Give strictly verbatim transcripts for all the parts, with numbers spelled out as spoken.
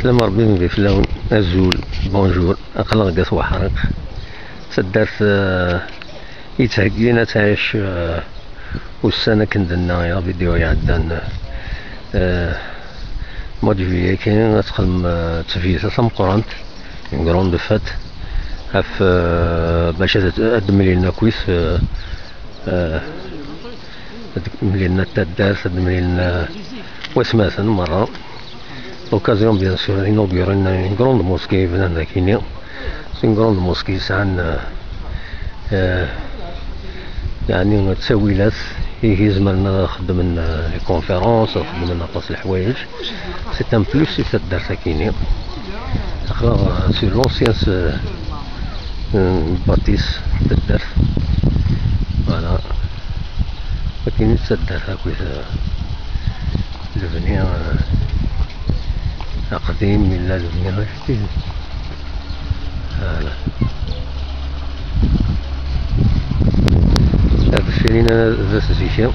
Slam Rebbi, mi fell-awen. Azul, bonjour. Aql-aɣ deg At Weḥriq, taddart, eh, yettheggin ad tɛic, eh, ussan akken d-nna i vidéo iɛeddan, eh, mois de juillet-agi, ad texdem, eh, ttbita tameqqrant, une grande fête, ɣef, eh, bac ad, ad d-mlilen akkit, eh, eh, ad d-mlilen at taddart, ad d-mlilen, eh, watmaten merra. L'occasion, bien sûr, d'inaugurer une, une grande mosquée, bnan dagini. C'est une grande mosquée, c'est un, euh, euh, يعني ttawilat, i izemren ad xedmen, euh, les conférences, ad xedmen aṭas n leḥwayeǧ. C'est un plus i taddart akini. Aql-aɣ, euh, sur l'ancienne, euh, euh, bâtisse n taddart. Voilà. Akini d taddart akkit, euh, lebni, euh, aqdim, yella lebni ajdid. Voilà. Ar deffir-inna d at Ziki.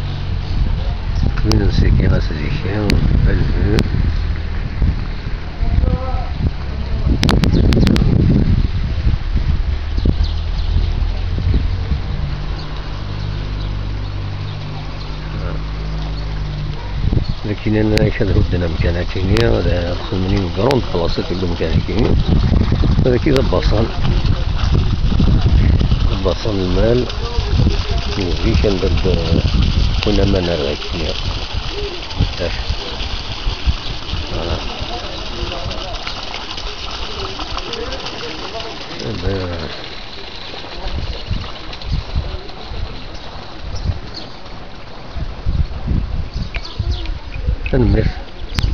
Win n Siki, at Ziki, Bellevue. Lakin ad hudden amkan akini, ad xedmen une grande place deg umkan akini. Ad d-baṣan, d-baṣan lmal n zik anda d-wwin aman ar akini. Voilà. Eh ben, Tanemmirt.